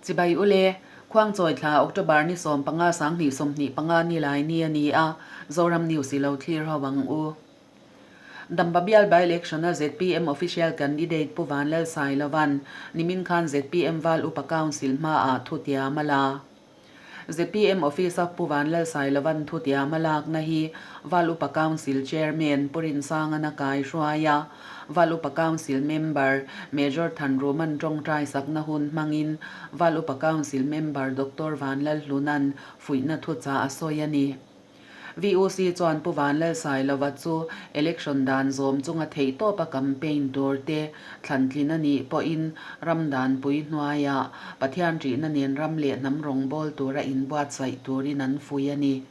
Chibai ule, Khuangchawi thla October ni 15 2025 ni lai ni a ni a, Zoram News i lo thlir ho ang u. Damba bial by-election a zpm official candidate Pu Vanlal Sailovan nimin khan zpm Val Upa Council hmaah thu tiam a la. Zpm Office a Pu Vanlal Sailovan thu tiam a lakna hi Val Upa Council Chairman Pu Rinsangan a kai hruai a, Val Upa Council Member Major Thanruman tawngtai sakna hun hmangin Val Upa Council Member Doctor Vanlal Hlunan fuihna thuchah a sawi a ni. VUC chuan Pu Vanlalsailova chu election dan zawm chunga theihtawpa campaign tur te thlantlin a nih pawhin ram danpui hnuaiah Pathian ṭihna nen ram leh hnam rawngbâwl tura inbuatsaih turin an fui a ni.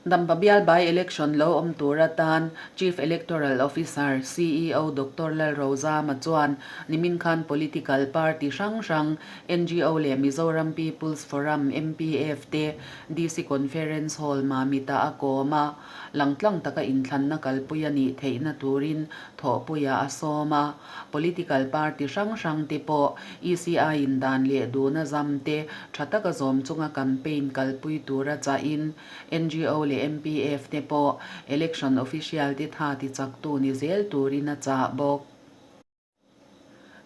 Dampa bial by-election lo awm tur atan Chief Electoral Officer, CEO, Doctor Lalrozama chuan nimin khan political party hrang hrang, ngo leh Mizoram People's Forum, MPF, te DC Conference Hall Mamita a kawm a, langtlang taka inthlanna kalpui a nih theihna turin thawhpuiah a sawm a. Political party hrang hrang te pawh ECI in dan leh duna zam te tha taka zawm chunga campaign kalpui tura chahin ngo leh MPF te pawh election official te tha tichaktu ni zel turin a chah bawk.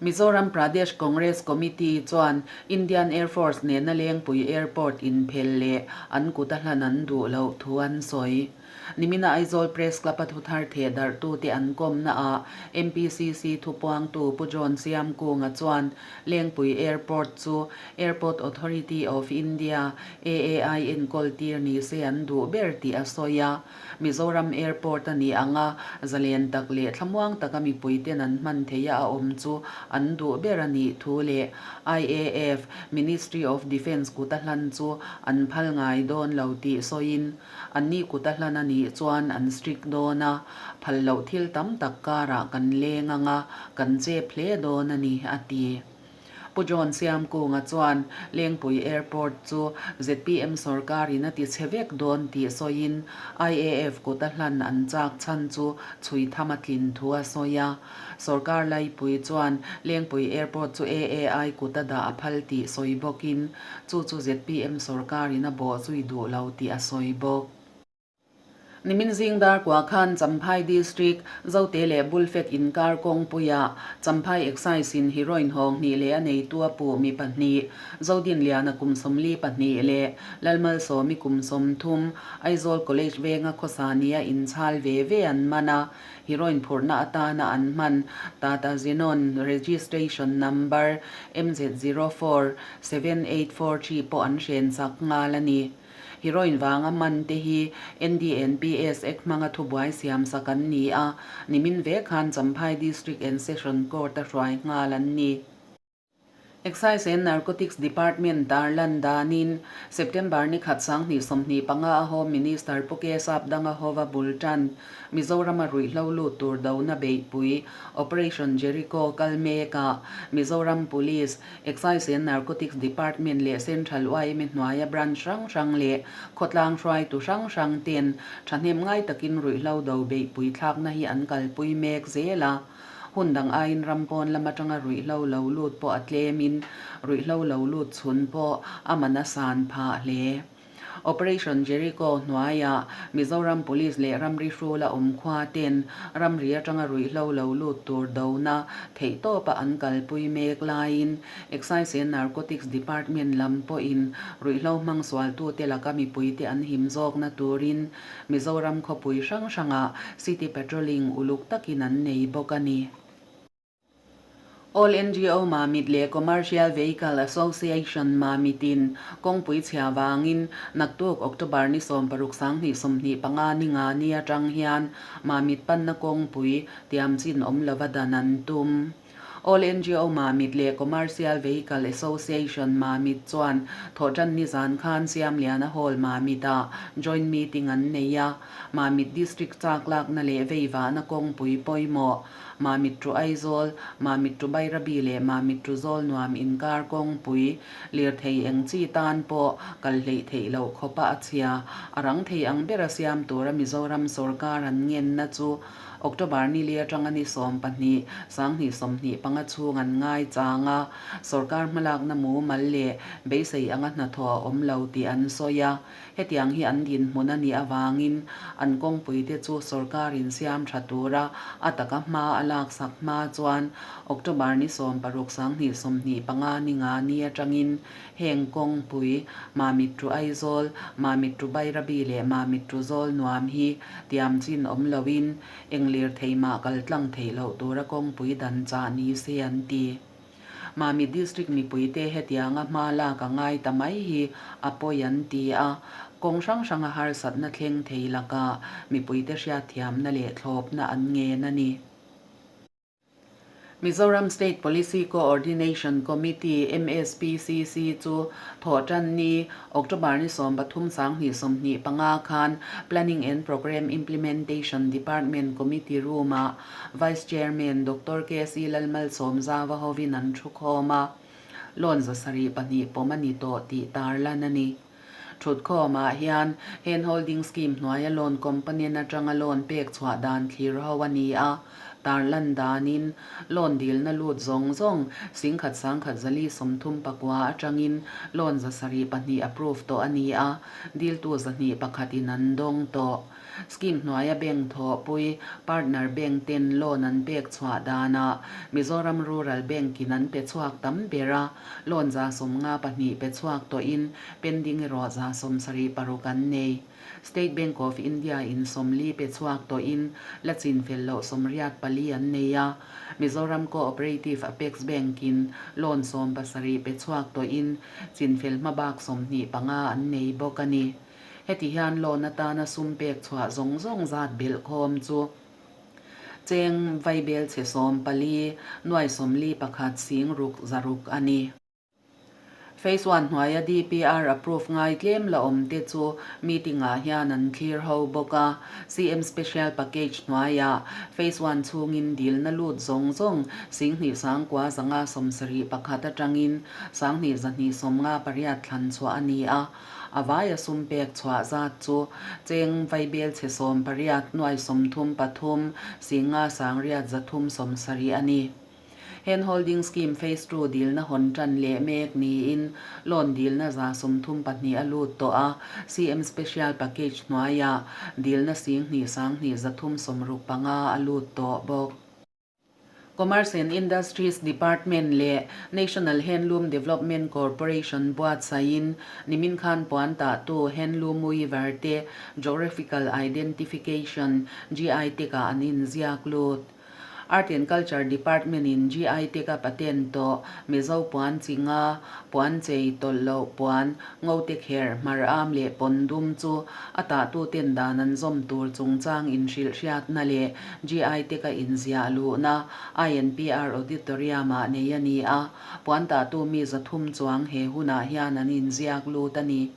Mizoram Pradesh Congress Committee chuan Indian Air Force nena Lengpui Airport inphel leh an kut a hlan an duh loh thu an sawi. Nimina Aizawl Press Club-a thuthar theh darhtute an kawmnaah MPCC thupuangtu Pu John Siamkunga chuan Lengpui Airport chu Airport Authority of India, AAI, enkawl tir ni se an duh ber tih a sawi a. Mizoram Airport a nih ang a, zalen tak leh thlamuang taka mipuiten an hman theih a a awm chu an duh ber a nih thu leh IAF, Ministry of Defence kuta hlan chu an phal ngai dawn lo tih sawiin, anni kuta hlan a nih chuan an strict dawn a, phal loh thil tam tak karah kan leng ang a, kan chep hle dawn a ni, a ti. Pu John Siamkunga chuan Lengpui Airport chu zpm sorkarin a ti chhe vek dawn tih sawiin IAF kuta hlan an chak chhan chu chhui tham a tlin thu a sawi a. Sorkar laipui chuan Lengpui Airport chu AAI kuta dah a phal tih sawi bawkin chu chu zpm sorkarin a bawh zui duh lo tih a sawi bawk. Nimin zing dar kua khan Champhai District, Zote leh Bulfet inkar kawngpuiah Champhai Excise in heroin hawng hnih leh a neitu a puh mi pahnih, Zodinliana kum 42 leh Lalmalsawmi kum 30, Aizawl College venga khawsa nia inchhal ve ve an man a, heroin phurhna atana an hman Tata Xenon registration number MZ04 7843 pawh an hrensak nghal a ni. Heroin vanga man te hi NDNPS Act hmanga thubuai siamsak an ni a, nimin vek khan Champhai District and Session Court a hruai nghal an ni. Excise and Narcotics Department tarlan danin September ni khat 2025 a Home Minister Pu K Sapdanga hova bul tan Mizorama ruihhlo lut tur dona beihpui Operation Jericho kal mekah Mizoram Police Excise and Narcotics Department leh Central yma hnuaia branch hrang hrang leh khawtlang hruaitu hrang hrang ten thahnem ngai takin ruihhlo do beihpui thlakna hi an kalpui mek zel a. Hun dang aiin ram pawn lam atanga ruihhlo lo lut pawh a tlemin ruihhlo lo lut chhun pawh a man a san phah hle. Operation Jericho hnuaiah Mizoram Police leh ramri hrula awm khua ten ramri atanga ruihhlo lo lut tur dona theihtawpa an kalpui mek laiin Excise and Narcotics Department lam pawhin ruihhlo hmang sualtute laka mipuite an him zawkna turin Mizoram khawpui hrang hrangah City Patrolling uluk takin an nei bawk a ni. All ngo Mamit leh Commercial Vehicle Association Mamitin kawngpui chhia vangin naktuk October ni 16 2025 ni nga ni atang hian Mamit panna kawngpui tiamchin awm lova dan an tum. All ngo Mamit leh Commercial Vehicle Association Mamit chuan thawhtan nizan khan Siamliana Hall Mamit-ah joint meeting an nei a, Mamit District chak lakna leh veivahna kawngpui pawimawh. Mamit to Aizawl, Mamit to Bairabi leh Mamit to Zawlnuam inkar kawngpui lirthei eng chi tan pawh kal hleih theih loh khawpa a chhia. A rang thei ang bera siam tura Mizoram sorkar an ngenna chu October ni li atanga ni 12, 2025 chhung an ngai chang a, sorkar hmalakna mumal leh beisei anga hnathawh a awm lo tih an sawi a. Hetiang hi an dinhmun a nih avangin an kawngpuite chu sorkarin siam tha tura a taka hma a laksak hma chuan October ni 16 2025 ni nga ni atangin heng kawngpui Mamit to Aizawl, Mamit to Bairabi leh Mamit to Zawlnuam hi tiam chin awm loin eng lirthei mah kal tlang theih loh tura kawngpui dan chah ni se an ti. Mamit District mipuite hetianga hma lak a ngai ta mai hi a pawi an ti a, kawng hrang hranga harsatna thleng thei lakah mipuite hriatthiamna leh thlawpna an ngen a ni. Mizoram State Policy Coordination Committee, MSPCC, chu thawhtan ni October ni 13 2025 khan Planning and Programme Implementation Department Committee Room-ah Vice Chairman Doctor KC Lalmalsawmzava hovin an thu khawm a, loan 72 pawm a ni tawh tih tarlan a ni. Thutkhawmah hian Hand Holding Scheme hnuaia loan component atanga loan pek chhuah dan thlir ho a ni a, tarlan danin loan dilna lut zawng zawng 10,000 1,139 atangin loan 72 approve tawh a ni a, diltu 201 in an dawng tawh. Scheme hnuaia bank thawhpui, partner bank ten loan an pek chhuah danah Mizoram Rural Bank in an pe chhuak tam ber a, loan 52 pe chhuak tawhin pending erawh 76 an nei. State Bank of India in 40 pe chhuak tawhin la chin fel loh 84 an nei a, Mizoram Co-operative Apex Bank in loan 17 pe chhuak tawhin chin fel hmabak 25 an nei bawk a ni. Heti hian loan atana sum pek chhuah zawng zawng zat belh khawm chu cheng vaibel chhe 14 nuai 41 sing ruk zaruk a ni. Phase one hnuaia DPR approve ngai tlem la awm te chu meeting ah hian an thlir ho bawk a. CM Special Package hnuaiah Phase one chhungin dilna lut zawng zawng 29,571 atangin 2,258 thlan chhuah a ni a. A vaia sum pek chhuah zat chu cheng vaibel chhe 18 nuai 33 singa sangriat 370 a ni. Hand Holding Scheme Phase Two dilna hawn tan leh mek niin loan dilna 32 a lut tawh a, CM Special Package hnuaiah dilna 2 2 365 a lut tawh bawk. Commerce and Industries Department leh National Handloom Development Corporation buatsaihin nimin khan puan tahtu Handloom Weaver te Geographical Identification, GI, tag-ah an inziak lut. Art and Culture Department-in GI tag-a patent tawh Mizo puan chi nga, puan chei tawlh loh puan, Ngote kher, hmar am leh pawn dum chu a tahtuten dan an zawm tur chungchang inhrilhhriatna leh GI te ka inziah luhna INPR Auditorium-ah nei a ni a, puan tahtu mi 300 chuang he hunah hian an inziak lut a ni.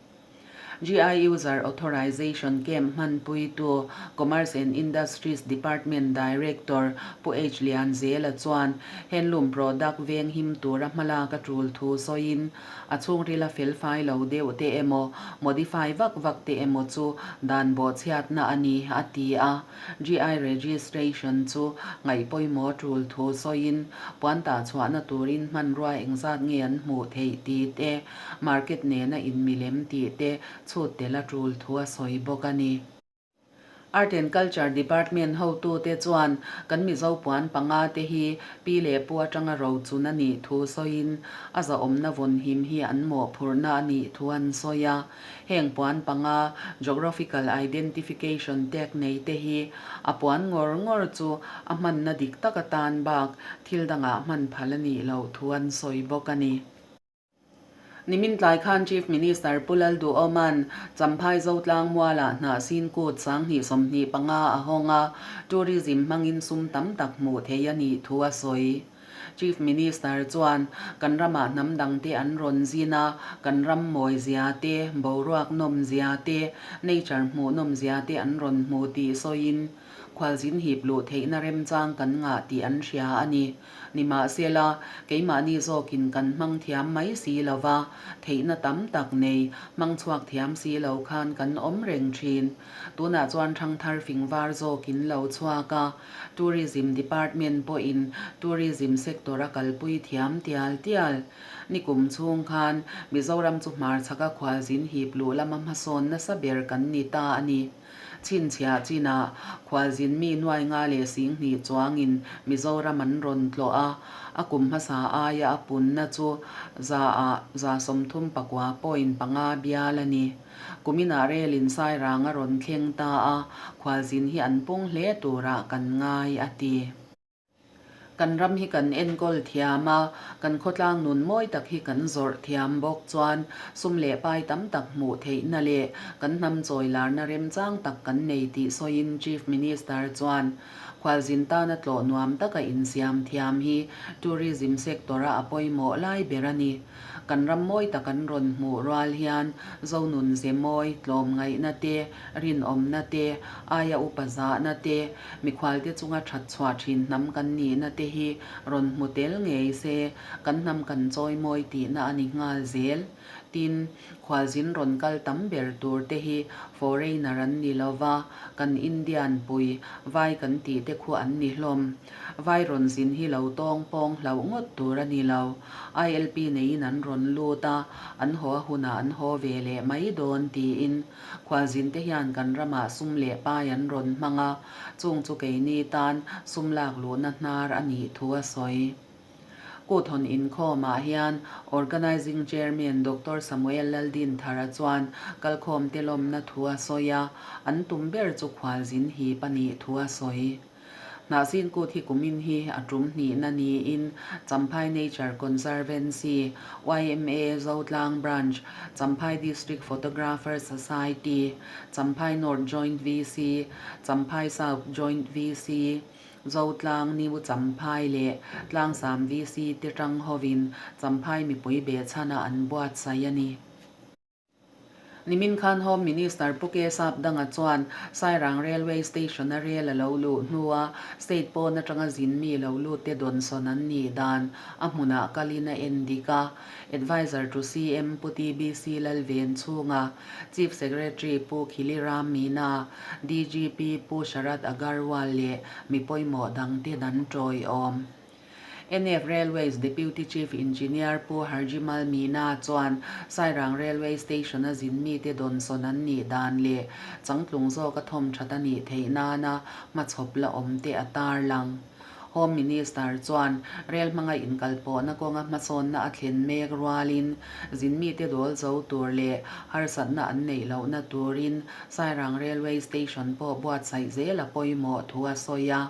GI User Authorization Camp hmanpuitu Commerce and Industries Department Director Pu H Lianzela chuan handloom product veng him tura hmalak a tul thu sawiin A chhungrila felfai lo deuh te emaw, modify vak vak te emaw chu dan bawhchhiatna a ni, a ti a. GI registration chu ngaih pawimawh tul thu sawiin, puan tah chhuahna turin hmanrua engzat nge an hmuh theih tih te, market nena inmilem tih te chhut tel a tul thu a sawi bawk a ni. Art and Culture Department hotute chuan kan Mizo puan panga te hi pi leh pu atanga rochun a nih thu sawiin a zahawmna vawn him hi an mawhphurhna a nih thu an sawi a. Heng puan panga Geographical Identification tag nei te hi a puan ngawr ngawr chu a hmanna dik tak atan bak thil dangah hman phal a nih loh thu an sawi bawk a ni. Nimin tlai khan Chief Minister Pu Lalduhawma'n Champhai Zotlang Mualah hnah sin kut 2025 a hawng a, tourism hmangin sum tam tak hmuh theih a nih thu a sawi. Chief Minister chuan, Kan ramah hnam dangte an rawn zin a, kan ram mawi zia te, boruak nawm zia te, nature hmuh nawm zia te an rawn hmu tih sawiin, khualzin hip luh theihna remchang kan ngah tih an hria a ni. Nimahsela, keimahni zawkin kan hmang thiam mai si lo va, theihna tam tak nei, hmang chhuak thiam si lo khan kan awm reng thin. Tunah chuan thangthar fing var zawkin lo chhuak a, Tourism Department pawhin Tourism sector a kalpui thiam tial tial. Nikum chhung khan Mizoram chu hmarchhaka khualzin hip luh lama hmasawn nasa ber kan ni ta a ni. Chhinchhiah chinah khualzin mi nuai nga leh singhnih chuangin Mizoram an rawn tlawh a, a kum hmasa aia a punna chu zaah 39 point panga bial a ni. Kuminah relin Sairang a rawn thleng ta a, khualzin hi an pung hle turah kan ngai, a ti. Kan ram hi kan enkawl thiam a, kan khawtlang nun mawi tak hi kan zawrh thiam bawk chuan sum leh pai tam tak hmuh theihna leh kan hnam chawi larna remchang tak kan nei tih sawiin Chief Minister chuan khualzin tana tlawh nuam taka insiam thiam hi tourism sector-a a pawimawh lai ber a ni. Kan ram mawi tak an rawn hmuh rual hian Zonun ze mawi, tlawmngaihna te, rinawmna te, aia upa zahna te, mikhualte chunga that chhuah thin hnam kan nihna te hi rawn hmu tel ngei se, kan hnam kan chawi mawi tihna a ni nghal zel. Tin, khualzin rawn kal tam ber tur te hi foreigner an ni lova, kan Indian pui, vai kan tih te khu an ni hlawm. Vai rawn zin hi lo tawng pawng hlauh ngawt tur a ni lo. ILP neiin an rawn lut a, an haw a hunah an haw ve leh mai dawn tiin khualzin te hian kan ramah sum leh pai an rawn hmang a, chung chu keini tan sum lak luhna hnar a nih thu a sawi. Kuthawn inkhawmah hian Organising Chairman Doctor Samuel Laldinthara chuan kalkhawmte lawmna thu a sawi a, an tum ber chu khualzin hip a nih thu a sawi. Hnahsin kut hi kumin hi a tum hnihna niin Champhai Nature Conservancy, yma Zotlang Branch, Champhai District Photographer Society, Champhai North Joint VC, Champhai South Joint VC, Zotlang New Champhai leh Tlangsam VC te tang hovin Champhai mipui behchhana an buatsaih a ni. Nimin khan Home Minister Pu K Sapdanga chuan Sairang Railway Station-a rel a lo luh hnua state pawn atanga zin mi lo lut te dawnsawn an nih dan a hmunah kalin a en dik a. Adviser to CM Pu TBC Lalven chhunga Chief Secretary Pu Khili Ram Meena, DGP Pu Sharad Agarwal leh mi pawimawh dangte dan tawiawm. NF Railways Deputy Chief Engineer Pu Harjimal Meena chuan Sairang Railway Station-a zin mite dawnsawn an nih dan leh changtlung zawka thawm that a nih theih nana hmachhawp la awm te a tarlang. Home Minister chuan rel hmanga inkalpawhna kawnga hmasawnna a thlen mek rualin zin mite dawl zo tur leh harsatna an neih lohna turin Sairang Railway Station pawh buatsaih zel a pawimawh thu a sawi a.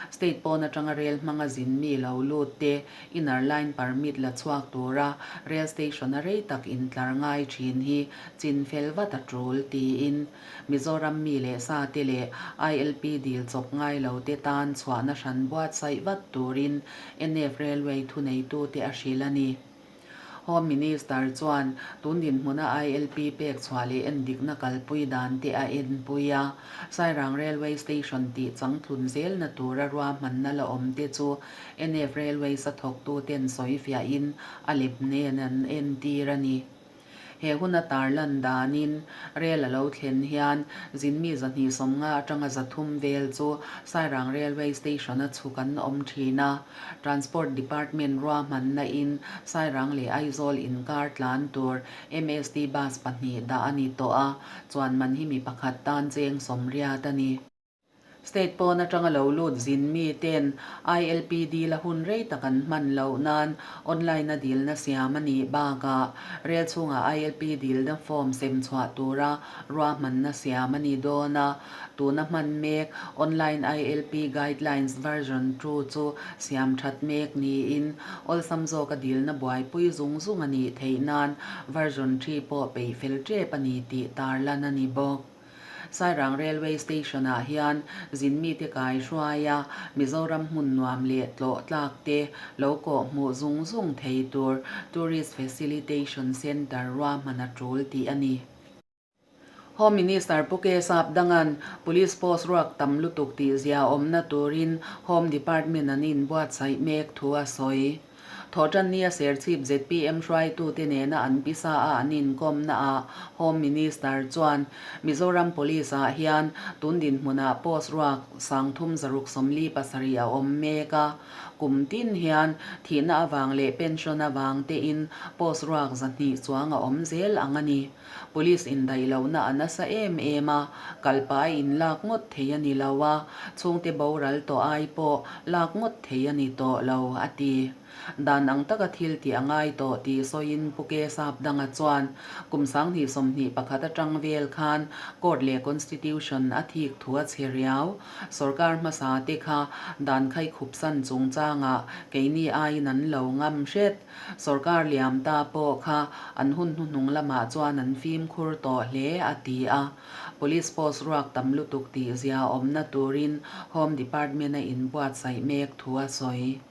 State pawn atanga rel hmanga zin mi lo lut te inner line permit la chhuak tura rel station a rei tak intlar ngai thin hi chin fel vat a tul tiin Mizoram mi leh sa te leh ILP dil chawp ngai lo te tan chhuahna hran buatsaih vat turin NF Railway thuneitute a hrilh a ni. Home Minister chuan tun dinhmuna ILP pek chhuah leh endikna kalpui dan te a enpui a, Sairang Railway Station tih changtlun zelna tura ruahmanna la awm te chu NF Railways a thawktuten sawifiahin a lep nen an entir a ni. He huna tarlan danin rel a lo thlen hian zinmi 250 atanga 300 vel chu Sairang Railway Station a chhuk an awm thin a. Transport Department ruahmanna in Sairang leh Aizawl inkar tlan tur MST bus pahnih dah a ni tawh a, chuan man hi mi pakhat tan cheng 80 a ni. State pawn atanga lo lut zin mi ten ILP dil a hun rei tak an hman loh nan online a dilna siam a nih bakah rel chhungah ILP dilna form sem chhuah tura ruahmanna siam a ni dawn a, tuna hman mek online ILP guidelines version 2 chu siam that mek niin awlsam zawka dilna buaipui zung zung a nih theih nan version 3 pawh peih fel tep a ni tih tarlan a ni bawk. Sairang Railway Station-ah hian zin mite kai hruai a, Mizoram hmun nuam leh tlawh tlak te lo kawh hmuh zung zung thei tur Tourist Facilitation Centre ruahman a tul tih a ni. Home Minister Pu K Sapdanga'n Police post ruak tam lutuk tih zia awmna turin Home Department an inbuatsaih mek thu a sawi. Thawhtannia Serchhip zpm hruaitute nena an pisa a an inkawmnaah Home Minister chuan Mizoram Police ah hian tun dinhmunah post ruak 3677 a awm mek a, kum tin hian thihna avang leh pension avang tein post ruak 200 chuang a awm zel ang a ni. Police indaih lohna a nasa em em a, kalpai inlak ngawt thei a ni lo a, chhungte boral tawh ai pawh lak ngawt thei a ni tawh lo, a ti. Dan ang taka thil tih a ngai tawh tih sawiin Pu Ke Sapdanga chuan kum 2021 atang vel khan Court leh Constitution a thik thu a chhe riau. Sorkar hmasa te kha dan khaikhup san chungchangah keini aiin an lo ngam hret. Sorkar liam ta pawh kha an hun hnuhnung lamah chuan an fimkhur tawh hle, a ti a. Police post ruak tam lutuk tih zia awmna turin Home Department a inbuatsaih mek thu a sawi.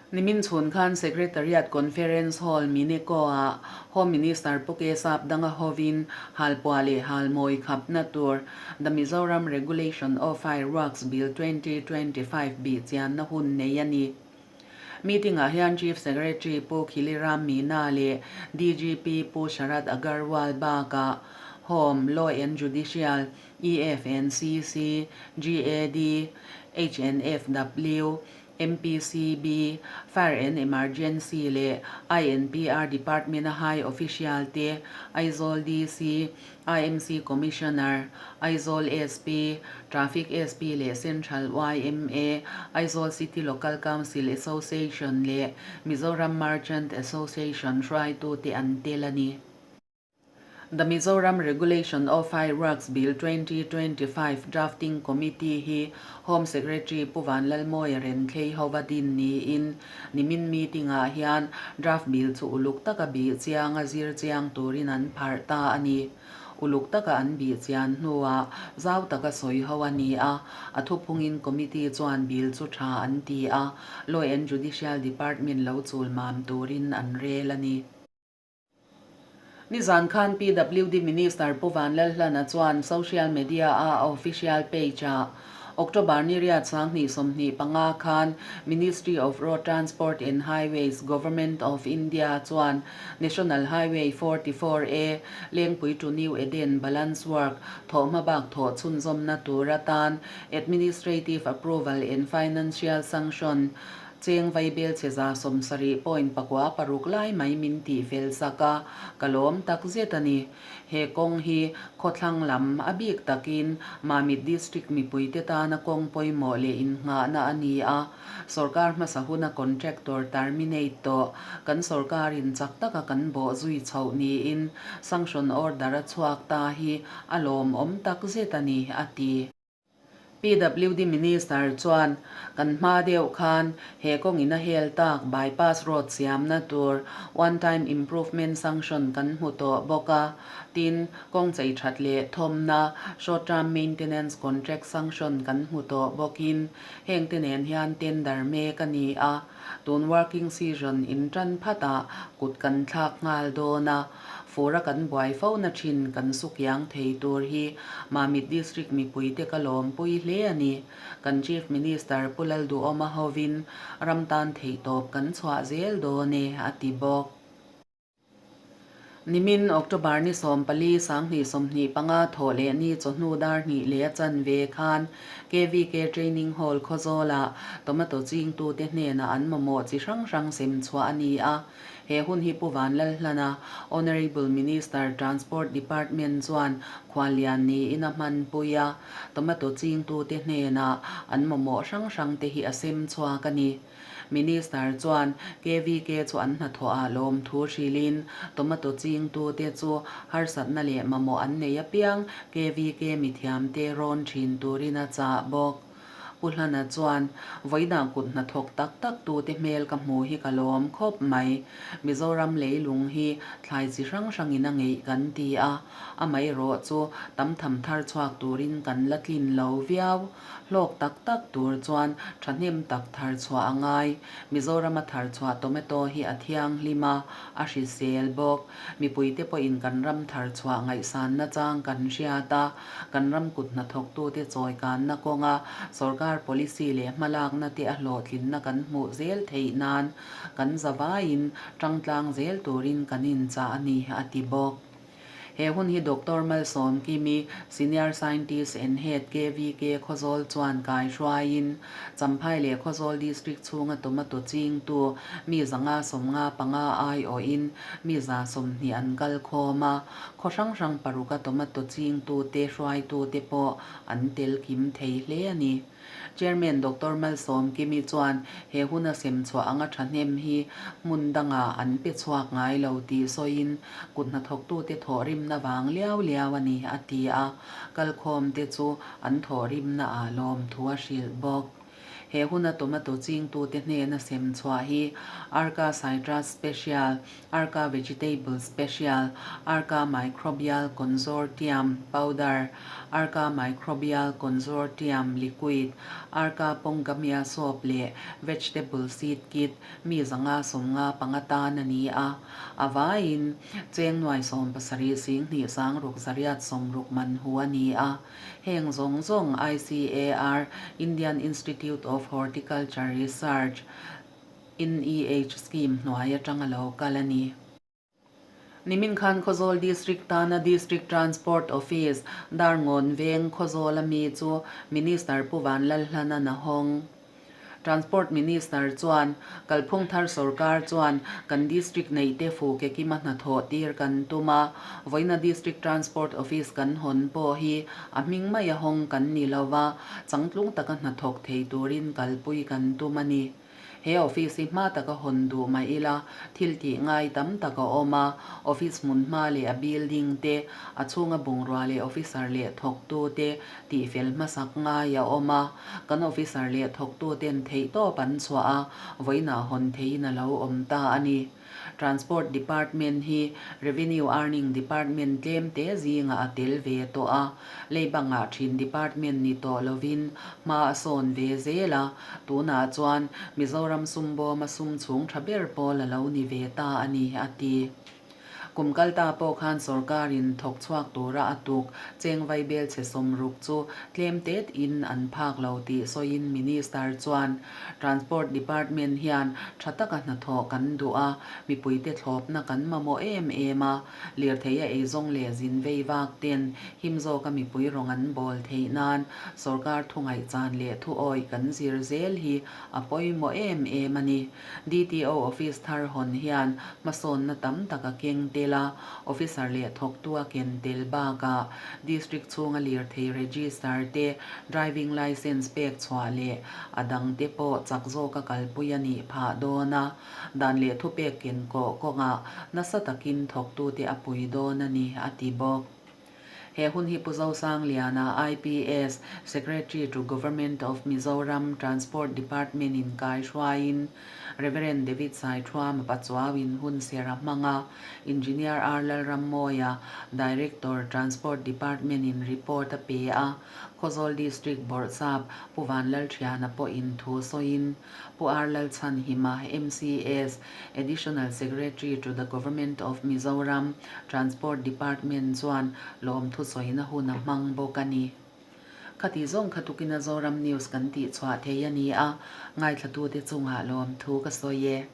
Nimin chhun khan Secretariat Conference Hall Mineko-ah Home Minister Pu K Sapdanga hovin halpuah leh halmawi khapna tur The Mizoram Regulation of Fireworks Bill 2025 bih chianna hun nei a ni. Meeting-ah hian Chief Secretary Pu Khiliram Meena leh DGP Pu Sharad Agarwal bakah Home, Law and Judicial, EFNCC, GAD, HNFW, MPCB, Fire and Emergency leh INPR Department-a high official te, Aizawl DC, IMC Commissioner, Aizawl SP, Traffic SP leh Central yma, Aizawl City Local Council Association leh Mizoram Merchant Association hruaitute an tel a ni. The Mizoram Regulation of Fireworks Bill 2025 Drafting Committee hi Home Secretary Pu Vanlalmawia Renthlei hova din niin nimin meeting-ah hian draft bill chu uluk taka bih chianga zir chiang turin an pharh ta a ni. Uluk taka an bih chian hnuah zau taka sawi ho a ni a, a thuphungin committee chuan bill chu tha an ti a, Law and Judicial Department lo chul mam turin an rel a ni. Nizan khan PWD Minister Pu Vanlalhlana chuan social media-a a official page-ah October ni riat 2025 khan Ministry of Road Transport and Highways, Government of India chuan National Highway 44 A, Lengpui to New Eden Balance Work thawh hmabak thawh chhunzawmna tur atan Administrative Approval and Financial Sanction cheng vaibel che 70 point pakua paruk lai mai min tih fel sak a, ka lawm tak zet a ni. He kawng hi khawthlang lam a bik takin Mamit District mipuite tana kawng pawimawh leh innghahna a ni a, sorkar hmasa huna contractor terminate tawh kan sorkarin chak taka kan bawh zui chhoh niin sanction order a chhuak ta hi a lawmawm takzet a ni, a ti. PWD Minister chuan, Kan hma deuh khan he kawngin a hel tak bypass road siamna tur one time improvement sanction kan hmu tawh bawk a, tin, kawng chei that leh thawmna short term maintenance contract sanction kan hmu tawh bawkin hengte nen hian tender mek a ni a, tun working season intan phatah kut kan thlak nghal dawn a. Fura kan buai fo na thin kan su kiang thei tur hi Mamit District mipuite ka lawmpui hle a ni. Kan Chief Minister Pu Lalduhawma hovin ram tan theihtawp kan chhuah zel dawn e, a ti bawk. Nimin October ni 14 2025 thawh leh ni chawhnu dar hnih leh a chanve khan KVK Training Hall Khawzawlah tomato chingtute hnenah an mamawh chi hrang hrang sem chhuah a ni a. He hun hi Pu Vanlalhlana, Honourable Minister, Transport Department chuan khuallian niin a hmanpui a, tomato chingtute hnenah an mamawh hrang hrangte hi a sem chhuak a ni. Minister chuan KVK chu an hnathawhah lawmthu hrilhin tomato chingtute chu harsatna leh mamawh an nei apiang KVK mithiamte rawn thin turin a chah bawk. Pu Hlana chuan, Vawiinah kut hnathawk tak tak tute hmel ka hmu hi ka lawm khawp mai. Mizoram leilung hi thlai chi hrang hrangin a ngeih kan ti a, amaherawh chu tam tham thar chhuak turin kan la tlin lo viau. Hlawk tak tak tur chuan thahnem tak thar chhuah a ngai. Mizorama thar chhuah tomato hi a thianghlim a, a hrisel bawk. Mipuite pawhin kan ram thar chhuah ngaihsanna chang kan hriat a, kan ram kut hnathawktute chawikanna kawnga sorkar policy leh hmalakna te a hlawhtlinna kan hmuh zel theih nan kan zavaiin tangtlang zel turin kan inchah a ni, a ti bawk. He hun hi Doctor Malsawm Kimi, Senior Scientist and Head KVK Khawzawl chuan kai hruaiin Champhai leh Khawzawl District chhunga tomato chingtu mi 195 aiawhin mi 120 an kal khawm a, khaw hrang hrang paruka tomato chingtute hruaitute pawh an tel kim thei hle a ni. Chairman Doctor Malsawm Kimi chuan he huna sem chhuah anga thahnem hi hmun dangah an pe chhuak ngai lo tih sawiin kut hnathawktute thawhrimna vang liau liau a ni a ti a, kalkhawmte chu an thawhrimnaah lawmthu a hrilh bawk. He huna tomato chingtute hnena sem chhuah hi Arka Citrus Special, Arka Vegetable Special, Arka Microbial Consortium Powder, Arka Microbial Consortium Liquid, Arka Pongamia Soap leh Vegetable Seed Kit mi 195 tan a ni a. A vaiin cheng nuai 70 sing hnih sang ruk zariat 60 man hu a ni a. Heng zawng zawng ICAR, Indian Institute of Horticulture Research, NEH scheme hnuai atang a lo kal a ni. Nimin khan Khawzawl District tana District Transport Office, Darngawn Veng, Khawzawl a mi chu Minister Pu Vanlalhlana'n a hawng. Transport Minister chuan, Kalphung thar sorkar chuan kan district neihte fu ke kima hnathawh tir kan tum a, vawiina District Transport Office kan hawn pawh hi a hming maia hawng kan ni lo va, changtlung taka hnathawk thei turin kalpui kan tum a ni. He office hi hma taka hawn duh mah ila, thil tih ngai tam tak a awm a, office hmun hma leh a building te, a chhunga bungrua leh officer leh thawktu te tihfel hmasak ngai a awm a, kan officer leh thawktu ten theihtawp an chhuah a, vawiinah hawn theihin a lo awm ta a ni. Transport Department hi Revenue Earning Department tlem te zingah a tel ve tawh a, lei bangah thin department ni tawh lovin hma a sawn ve zel a, tunah chuan Mizoram sumbawma sum chhung tha ber pawl a lo ni ve ta a ni, a ti. Kum kal ta pawh khan sorkarin thawk chhuak tura a tuk cheng vaibel chhe 60 chu tlem tet in an phak lo tih sawiin Minister chuan Transport Department hian tha taka hnathawh kan duh a, mipuite thlawpna kan mamawh em em a, lirthei a eizawng leh zin vei vak ten him zawka mipui rawng an bawl theih nan sorkar thu ngaihchan leh thu awih kan zir zel hi a pawimawh em em a ni. DTO office thar hawn hian hmasawnna tam tak a keng tel a, officer leh thawktu a ken tel bakah district chhunga lirthei register te, driving licence pek chhuah leh a dangte pawh chak zawka kalpui a nih phah dawn a, dan leh thupek ken kawh kawngah nasa takin thawktute a pui dawn a ni, a ti bawk. He hun hi Pu Zosangliana, IPS, Secretary to Government of Mizoram, Transport Department in kai hruaiin Rev. David Saithuama Pachuauin hun ser a hmang a, Engineer R. Lalrammawia, Director, Transport Department in report a pe a, Khawzawl District Bawrhsap Pu Vanlalthiana pawhin thu sawiin Pu R. Lalchhanhima, MCS, Additional Secretary to the Government of Mizoram, Transport Department chuan lawmthu sawina hun a hmang bawk a ni. Khati zawng kha tukina Zoram News kan tihchhuah thei a ni a, ngaithlatute chungah lawmthu ka sawi e.